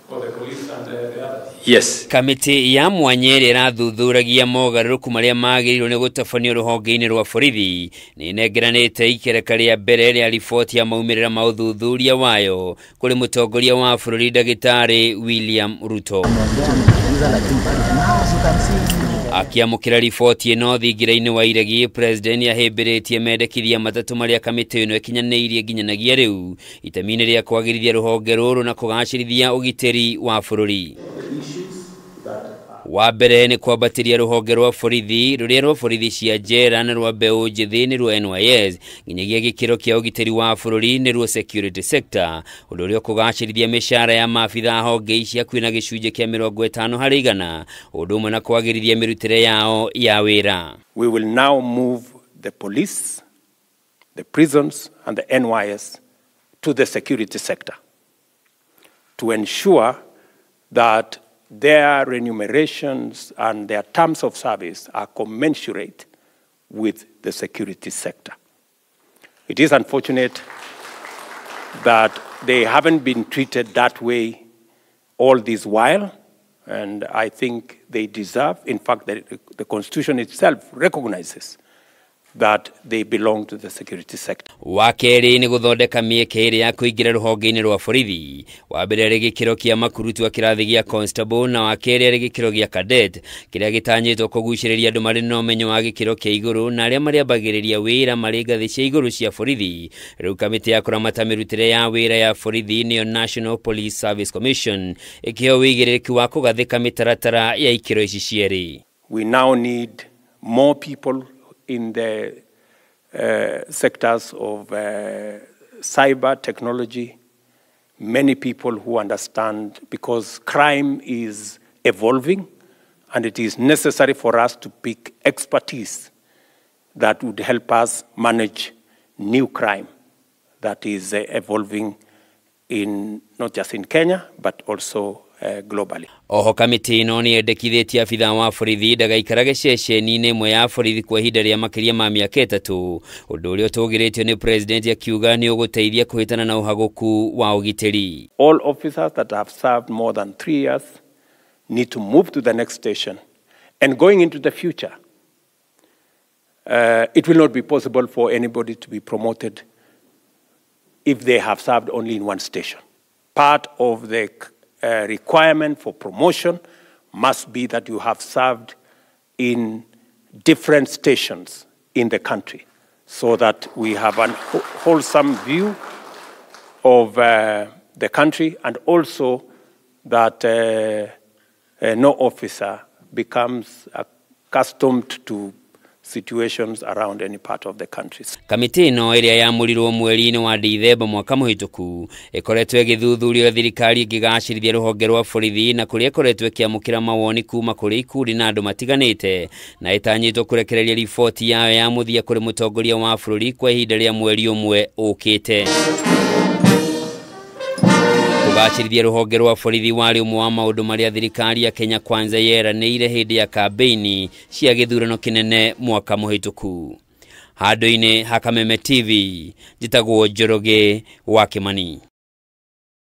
For the police and the others. Yes. Kamĩtĩ ya mwanya ĩrĩa ĩrathuthuragia mogarũrũku marĩa magĩrĩirwo nĩ gũtabanio rũhonge-inĩ rwa borithi nĩ ĩnengeranĩte ikereka rĩa mbere rĩa riboti ya maumĩrĩra ma ũthuthuria wayo kũrĩ mũtongoria wa bũrũri ndagĩtarĩ William Ruto. Akĩamũkĩra riboti ĩno thingira-inĩ wa iregi, president nĩahĩmbĩrĩtie mendekithia matatũ marĩa kamĩtĩ ĩno ĩkinyanĩirie nginyanagia rĩu itemi-inĩ rĩa kwagĩrithia rũhonge rũrũ na kũgacĩrithia ũgitĩri wa bũrũri. Wa mbere nĩ kwambatĩria rũhonge rwa borithi rũrĩa rwa borithi cia njera na rwa mbeũ njĩthĩ nĩruo NYS nginyagia gĩkĩro kĩa ũgitĩri wa bũrũri nĩruo security sector, ũndũ ũrĩa ũkũgacĩrithia mĩcara ya maabitha a honge ici hakuhĩ na gĩcunjĩ kĩa 50%, ũndũ ũmwe na kwagĩrithia mĩrutĩre yao ya wĩra. We will now move the police, the prisons and the NYS to the security sector to ensure that their remunerations and their terms of service are commensurate with the security sector. It is unfortunate that they haven't been treated that way all this while, and I think they deserve, in fact, the Constitution itself recognizes that they belong to the security sector. Wa kerĩ nĩ gũthondeka mĩeke ĩrĩa ya kũingĩra rũhonge-inĩ rwa borithi. Wa mbere arĩ gĩkĩro kĩa makurutu wa kĩrathi gĩa constable na wa kerĩ arĩ gĩkĩro gĩa cadet kĩrĩa gĩtanyĩtwo kũgucĩrĩria andũ marĩ na ũmenyo wa gĩkĩro kĩa igũrũ na arĩa marĩambagĩrĩria wĩra marĩ ngathĩ cia igũrũ cia borithi. Rĩu kamĩtĩ ya kũramata mĩrutĩre ya wĩra ya borithi nĩyo National Police Service Commission ĩkĩheo wĩigĩrĩrĩki wa kũgathĩka mĩtaratara ya ikĩro ici cierĩ. We now need more people in the sectors of cyber technology, many people who understand, because crime is evolving and it is necessary for us to pick expertise that would help us manage new crime that is evolving in not just in Kenya, but also globally. Oho kamĩtĩ ĩno nĩ yendekithĩtie abithaa wa borithi ndagaikarage ceceni-inĩ ĩmwe ya borithi kwa ihinda rĩa makĩria ma mĩaka 3, ũndũ ũrĩa ũtũgĩrĩtio nĩ president akiuga nĩ ũgũteithia kũhĩtana na ũhagũku wa ũgitĩri. All officers that have served more than 3 years need to move to the next station, and going into the future, it will not be possible for anybody to be promoted if they have served only in one station. Part of the requirement for promotion must be that you have served in different stations in the country, so that we have a wholesome view of the country, and also that no officer becomes accustomed to situations around any part of the country. Kamĩtĩ ĩno ĩrĩa yamũrirwo mweri-inĩ wa Dithemba mwaka mũhĩtũku ĩkoretwo ĩgĩthuthuria thirikari ĩngĩgacĩrithia rũhonge rwa borithi na kũrĩa ĩkoretwo ĩkĩamũkĩra mawoni kuma kũrĩ ikundi na andũ matiganĩte, na ĩtanyĩtwo kũrekereria riboti yayo ya mũthia kũrĩ mũtongoria wa bũrũri kwa ihinda rĩa mweri ũmwe ũkĩte. Kũgacĩrithia rũhonge rwa borithi warĩ ũmwe wa maũndũ marĩa thirikari ya Kenya Kwanza yeranĩire hĩndĩ ya kambĩini cia gĩthurano kĩnene mwaka mũhĩtũku. Handũ-inĩ ha Kameme TV, njĩtagwo Njoroge wa Kĩmani.